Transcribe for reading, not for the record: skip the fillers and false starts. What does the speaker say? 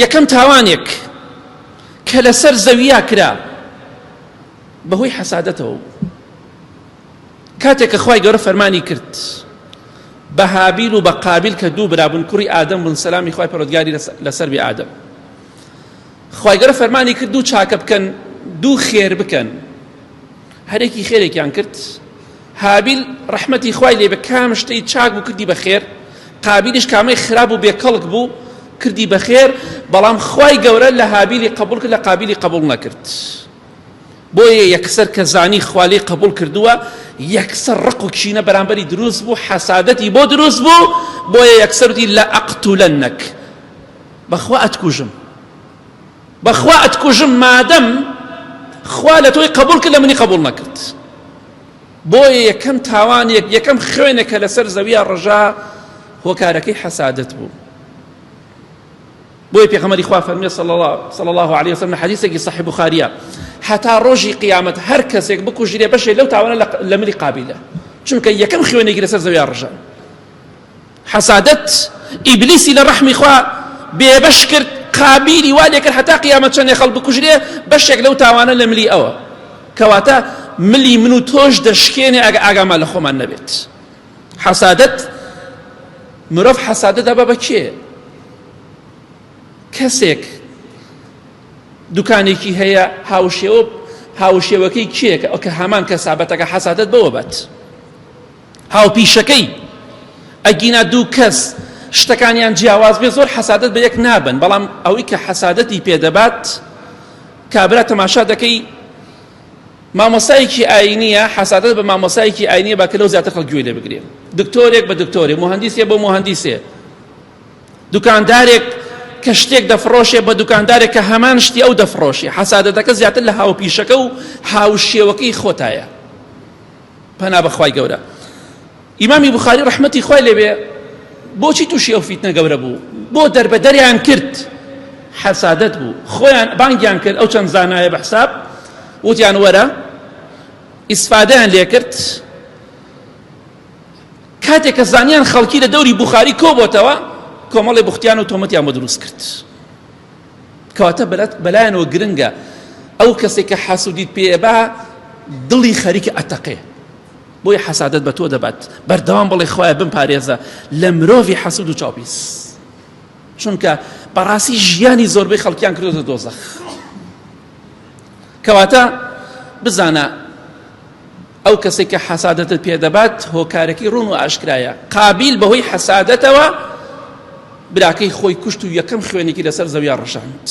یەکەم تاوانێک کە لەسەر زەویا کرا بەهۆی حەسادەتەوە بوو. کاتێک کە خوای گەورە فەرمانی کرد بە هابیل و بە قابیل کە دوو برا بوون کوڕی ئادەم بوون سەلامی خوای پەروەردگاری لەسەر بێ ئادەم خوای گەورە فەرمانی کرد دوو چاکە بکەن دوو خێر بکەن هەرێکی خێرێکیان کرد هابیل ڕەحمەتی خوای لێ بێ کام شتەی چاک بوو کردی بە خێر قابیلیش کامەی خراپ و بێکەڵک بوو کردی بە خێر بەڵام خوای گەورە لە هابیلی قبول کرد لە قابیلی قبول نەکرد بۆیە یەکسەر کە زانی خوا لێی قبول کردووە یەکسەر ڕق و کینە بەرامبەری دروست بوو حەسادەتی بۆ دروست بوو بۆیە یەکسەر وتی لە ئەقتولەنەک بەخوا ئەتکوژم بەخوا ئەتکوژم مادەم خوا لە تۆی قبول کرد لە منی قبول نەکرد بۆیە یەکەم تاوانێک یەکەم خوێنێک کە لەسەر زەویە ڕژا هۆکارەکەی حەسادەت بوو بۆیە پێغەمبەری خوا فەرمی صلی الله علیه وسلم لە حەدیثێکی صحیح بخاریە هەتا ڕۆژی قیامەت هەر کەسێک بکوژرێ بەشێ لەو تاوانە لە ملی قابیلە چونکە یەکەم خوێنێکی لەسەر زەویا ڕژا حەسادەت ئیبلیسی لە ڕەحمی خوا بێبەش کرد قابیلی وا لێکرد هەتا قیامەت چەندێ خەڵک بکوژرێ بەشێک لەو تاوانە لە ملی ئەوە کەواتە ملی من و تۆش دەشکێنێ ئەگە ئاگامان لە خۆمان نەبێت حەسادەت مرۆڤ حەسادە دەبا بە کێ کەسێک دوکانێکی هەیە هاوشێوە هاوشێوەکەی کێ کە هەمان کەسابەتەکە حەسادەت بەوە بەت هاوپیشەکەی ئەگینا دوو کەس شتەکانیان جیاواز بێ زۆر حەسادەت بە یەک نابن بەڵام ئەوەی کە حەسادەتی پێدەبات کابرا تەماشا دەکەی مامۆستایەکی ئاینیە حەسادەت بە مامۆستایەکی ئاینیە با کە لەو زیاتر خەڵک گوێی لێ بگرێ دکتۆرێک بە دکتۆرێ موهەندیسێ بۆ موهەندیسێ دوکاندارێک کە شتێک دەفڕۆشێ بە دوکاندارێک کە هەمان شتی ئەو دەفڕۆشێ حەسادەتەکە زیاتر لە هاوپیشەکە و هاوشێوەکەی خۆتایە پەنا بەخوای گەورە ئیمامی بوخاری ڕەحمەتی خوای لێبێ بۆچی تووشی ئەو فیتنە گەورە بوو بۆ دەربەدەریان کرد حەسادەت بوو خۆیان بانگیان کرد ئەو چەند زانایە بە حساب وتیان وەرە ئیسفادەیان لێکرد کاتێک کە زانیان خەڵکی لە دەوری بوخاری کۆبۆتەوە کۆمەڵی بوختیان و تۆمەتیان بۆ دروست کرد کەواتە بەلایەنەوە گرنگە ئەو کەسێک کە حەسودیت پێبا دڵی خەریکە ئەتەقێ بۆیە حەسادەت بە تۆ دەبات بەردەوام بڵێ خوایە بمپارێزە لە مرۆڤی حەسود و چاوپیس چونکە بەڕاستی ژیانی زۆربەی خەڵکیان کردۆتە دۆزەخ کەواتە بزانە ئەو کەسێک کە حەسادەتت پێدەبات هۆکارەکەی ڕوون و ئاشکرایە قابیل بەهۆی حەسادەتەوە براکەی خۆی کوشت و یەکەم خوێنێکی لەسەر زەویا ڕژاند.